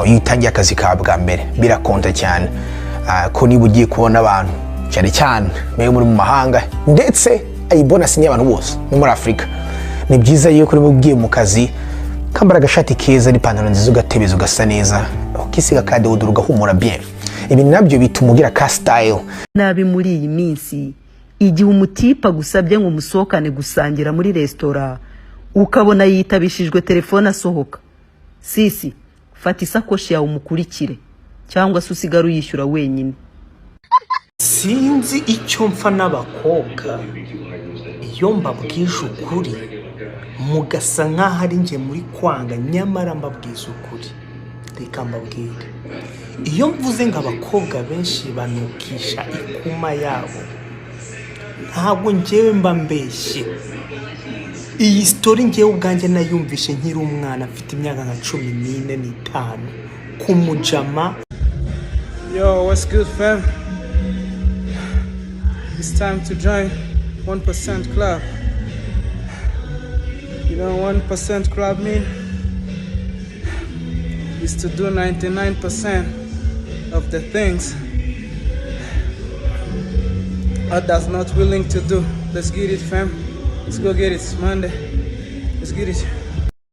Iyo utangiye akazi kawe bwa mbere birakonta cyane. Ko niba ugiye kubona abantu, cyane cyane mwe muri mu mahanga, ndetse iyi bonus ni y'abantu bose no muri Afurika, ni byiza yuko niba ugiye mu kazi kambara agashati keza n'ipantaro nziza, ugatebeza, ugasa neza, ukisiga ka deodorant, ugahumura bien. Ibi nabyo bituma ugira ka style. Nabi muri iyi minsi, igihe umutipe agusabye ngo musohokane gusangira muri resitora, ukabona yitabishijwe telefone asohoka, sisi, fata isakoshi yawe umukurikire, cyangwa se usigare uyishyura wenyine. Sinzi icyo mpfa n'abakobwa. Iyo mbabwije ukuri mugasa nk'aho ari njye muri kwanga, nyamara mbabwiza ukuri. Reka mbabwire, iyo mvuze ngo abakobwa benshi banukisha ikuma yabo, ntabwo ngewe mba mbeshye. Iyi story ngewe ubwanjye nayumvishe nkiri umwana, mfite imyaka nka 14 n'itanu, ku mujama. Yo, what's good, fam? It's time to join 1% Club. You know 1% Club mean? Is to do 99% of the things others not willing to do. Let's get it, fam. Let's go get it. It's Monday. Let's get it.